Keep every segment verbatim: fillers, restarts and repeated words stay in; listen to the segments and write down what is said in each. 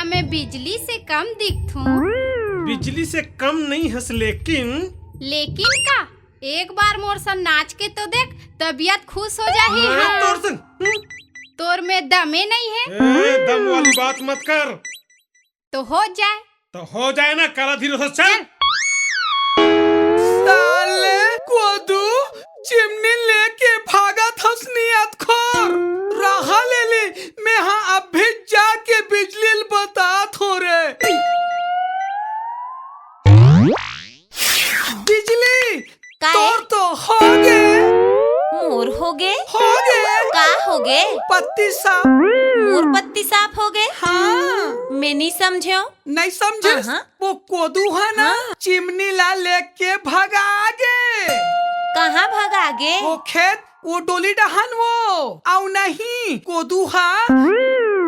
मैं बिजली से कम दिखथूं। बिजली से कम नहीं हस, लेकिन लेकिन का? एक बार मोर सन नाच के तो देख, तबीयत खुश हो जाही। मैं हाँ। तोर सन, हम्म? तोर में दमे नहीं है। ए, दम वाली बात मत कर। तो हो जाए। तो हो जाए ना, करा धीरे से चल। चल। साले कोदू, चिमनी लेके भागत हस नियत खोर। रहा ले ली, मैं हाँ अभी जाके बिजली ल बतात हो रे। बिजली, काहे? तोर तो होगे। मोर होगे? होगे। का होगे? पत्ती साफ। मोर पत्ती साफ होगे? हाँ। मैं नी समझेंव। नहीं समझे? हाँ, हाँ। वो कोदू है ना, हाँ। चिमनी ला लेके भगागे। कहाँ भगागे? वो खेत, वो डोली डहन वो। अउ नहीं, कोदू हा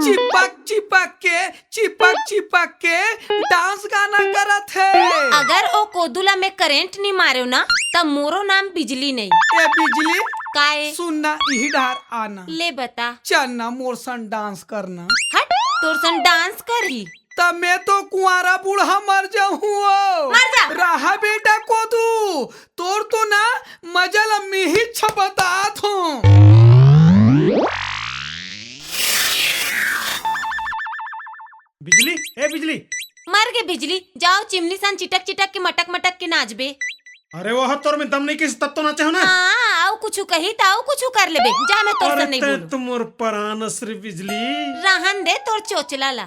चिपक चिपक के, चिपक चिपक के डांस गाना करत है। अगर ओ कोदू ला मैं करंट नी मारेव ना, त मोरो नाम बिजली नहीं। ए बिजली, काए? सुन ना, इही डार आना। ले बता। चल ना, मोर सन डांस करना। हट, तोर सन डांस करही। त मैं तो कुंवारा बूढ़ा मर जाहूं ओ। मर जा। रहा बेटा कोदू, तोर तो ना मजा ल मिही छपतात हों। बिजली, ए बिजली। मर गे बिजली, जाओ चिमनी सन चिटक चिटक के मटक मटक के नाचबे। अरे वो तोर में दम नहीं किस तब तो नाचे हो ना। हाँ, अउ कुछु कही त अउ कुछु कर लेबे। जा, मैं तोर अरे सन नहीं तै बोलूं। तो मोर परान अस रे बिजली। रहन दे तोर चोचला ला।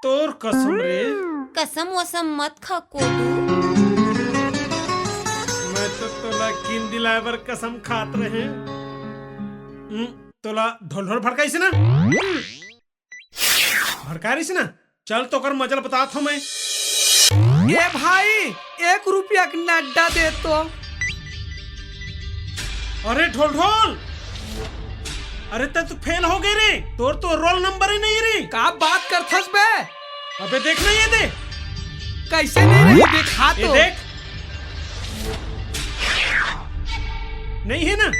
तोर कसम रे। कसम वसम मत खा कोदू। मैं तो तोला किन दिलाए बर कसम खात रहे। हम्म, तोला ढोल ढोल भड़काइस ना। भड़का रहिस ना, चल तोकर मजा ल बतात हों मैं। ए भाई, एक रुपया के नड्डा दे तो। अरे ढोल ढोल, अरे तै तो फेल हो गे रे, तोर तो रोल नंबर ही नहीं रे। का बात करथस बे? अबे देख ना ये दे। कैसे नहीं रही, दिखा ये तो। देख। नहीं है ना?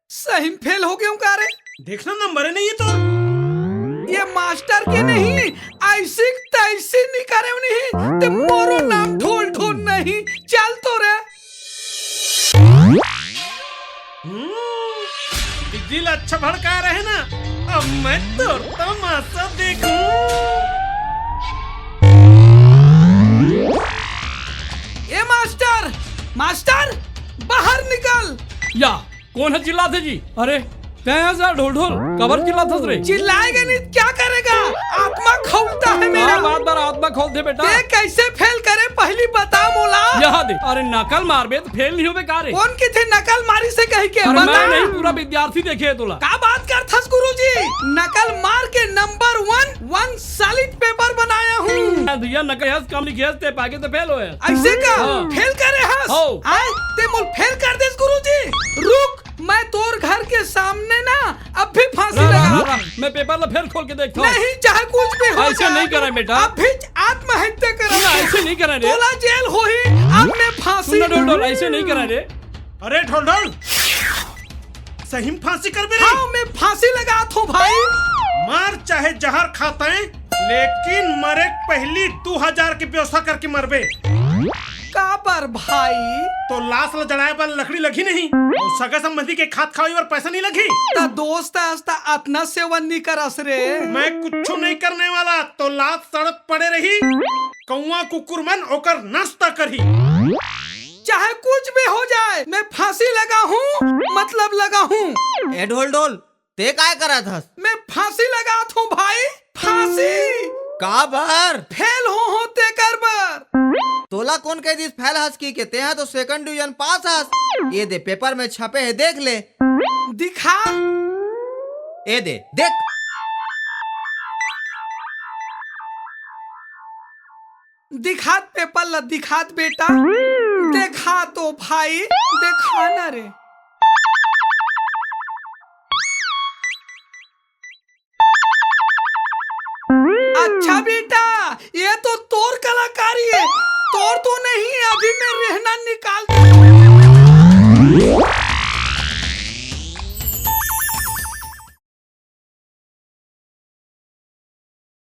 सही में फेल हो गेंव का रे? देखना नंबर है नहीं ये तो। ये मास्टर के नहीं, ऐसी तैसी निकारे नहीं, ते मोरो नाम ढोल ढोल नहीं। चल तो रे। हम्म, बिजली ला अच्छा भड़का रहे ना, अब मैं तोर तमाशा देखूं। ए मास्टर, मास्टर, बाहर निकल। या, कोन ह चिल्लात हे जी? अरे, तैं हस यार ढोल ढोल, काबर चिल्लात हस रे? चिल्लाएगा नहीं, क्या करेगा? आत्मा खौलता है मेरा। का बात बर आत्मा खौलथे बेटा? तैं कैसे फेल करे, पहली बता मोला। यहाँ दे। अरे नकल मारबे त फेल नहीं होबे का रे? कोन किथे नकल मारिस हे कहिके? अरे बता। मैं नहीं, पूरा विद्यार्थी देखे हे तोला। का बात करथस गुरुजी? नकल मार के नंबर वन, वन सॉलिड पेपर बनाया हूँ। हाँ, भैया नकल हस, कम लिखे हस, ते पाके तो फेल होए। ऐसे का? हाँ। फेल करे हस? हाँ। आय, ते मोल फेल कर देस गुरुजी। रुक, मैं तोर घर के सामने ना अभी फांसी रा, रा, लगा। रा, रा। मैं पेपर ला फेर खोल के देखता हूँ। नहीं, चाहे कुछ भी हो ऐसे जाए, नहीं करा बेटा। अभी आत्महत्या करा। ना, ऐसे नहीं करा रे। तोला जेल होही, अब मैं फांसी। सुन ना ढोल ढोल, ऐसे नहीं करा रे। अरे ढोल ढोल, सही में फांसी करबे रे? हाँ, मैं फांसी लगात हूँ भाई। मर चाहे जहर खा तैं, लेकिन मरे के पहली दू हजार के व्यवस्था करके मरबे। काबर भाई? तो लाश ला जलाए बर लकड़ी लगही नहीं, अउ सगा संबंधी के खात खावे बर पैसा नहीं लगही। त दोस्त अस त अतना सेवा नहीं करस रे। मैं कुछ नहीं करने वाला, तो लाश सड़त पड़े रही, कौआ कुकुर मन ओकर नाश्ता करही। चाहे कुछ भी हो जाए, मैं फांसी लगा हूँ, मतलब लगा हूँ। ए ढोल ढोल, ते काय करत हस? मैं फांसी लगात हूँ भाई, फांसी। काबर? फेल हो हो तेकर बर। तोला कोन कह दिस फेल हस कहिके? तेहा तो सेकंड डिवीजन पास हस। ये दे, पेपर में छपे हे, देख ले। दिखा। ए दे, देख। दिखात पेपर ला, दिखात बेटा। देखा तो भाई, देखा ना रे। अच्छा बेटा, ये तो तोर कलाकारी है, तोर तो नहीं, अभी मैं रहना निकाल दूँ।